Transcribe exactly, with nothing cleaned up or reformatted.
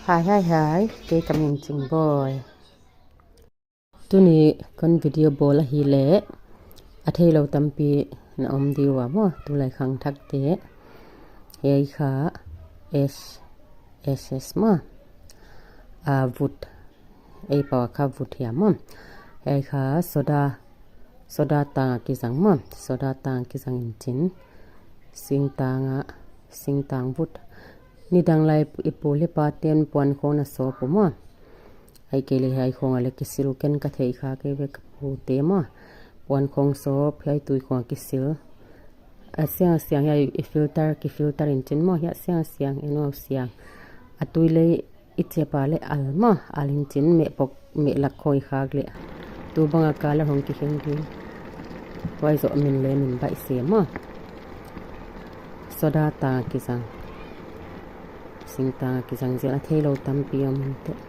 Hai, hai, hai, kei ka min Cing Bawi. Tuni kon video bawl ahih leh a thei lo tampi na om ding uh a maw, tulai khang thakte. Hiai kha S S S maw. A, vut. Ei pau a kha vut hiam maw. Hiai kha soda, soda tang a kizang maw. Soda tang a kizang in cin. Singtang a, singtang vut. Nidang lai i pu le pa ten puan khawng na sawp uh maw. Ahih kei leh hiai khawng a le kisil uh, ken ka theih kha kei ve, ka pute maw. Puan khawng sawp, hiai tui khawng a kisil. A siang a siang hiai i filter, ki filter in cin maw, hiai siang a siang, en uh a siang. A tui lei i ciapa le al maw, al in cin, meh pok, meh lak khawng i khak leh. Tu bang a color hong kikhen ding. Huai zoh min le min baih se maw. Soda tang a kizang. Singtang a kizang zel a thei lo tampi om inteh.